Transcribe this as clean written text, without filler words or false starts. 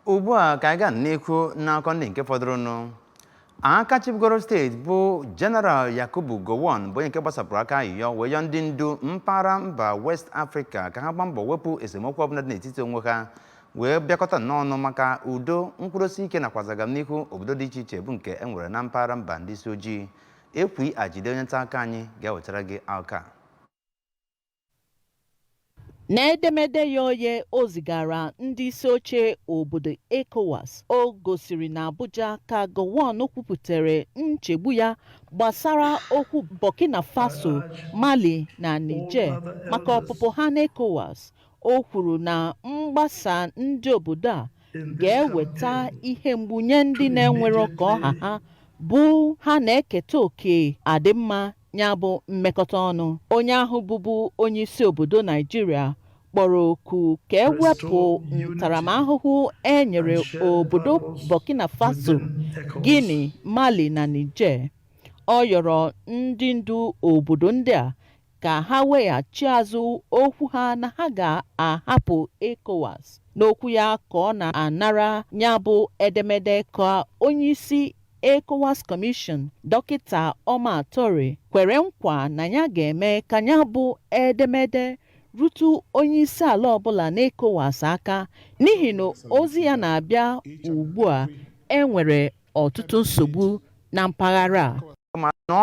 Ugbu a ka anyị gaa n'ihu n'akụkọ ndị nke fọdụrụnụ. Aka chịbugoro steeti bụ General Yakubu Gowon bụ onye nke gbasapụrụ aka ayịyọ wee yọọ ndị ndu mpaghara mba West Africa ka ha gbaa mbọ wepụ esemokwu ọbụla dị n'etiti onwe ha wee bịakọta nnọọ ọnụ maka udo, nkwụdosi ike nakwazi agamnihu obodo dị iche iche bụ nke e nwere na mpaghara mba ndị isi ojii. Ekwi Ajide, onye nta akụkọ anyị, ga-ewetara gị akụkọ a. N'edemede ya onye o zigara ndị isi oche obodo ECOWAS, o gosiri na Abuja ka Gowon kwupụtara nchegbu ya gbasara okwu Burkina Faso, Mali na Niger maka ọpụpụ ha n'ECOWAS. O kwuru na mgbasa ndị obodo a ga-eweta ihe mgbu nye ndị na-enwero ka ọha ha bụ ha na-eketa oke adịmma ya bụ mmekọta ọnụ. Onye ahụ bụbu onyeisi obodo Naijiria kpọrọ oku ka ewepụ ntaramahụhụ e nyere obodo Burkina Faso, Guinea, Mali na Niger. Ọ yọrọ ndị ndu obodo ndị a ka ha weghachi azụ okwu ha na ha ga-ahapụ ECOWAS. N'okwu ya ka ọ na-anara ya bụ edemede ka onyeisi ECOWAS Commission, Dọkịta Omar Touray, kwere nkwa na ya ga-eme ka ya bụ edemede rutu onyeisi ala ọbụla n'ECOWAS aka, n'ihi na ozi ya na-abịa ugbu a enwere ọtụtụ nsogbu na mpaghara a. Ma na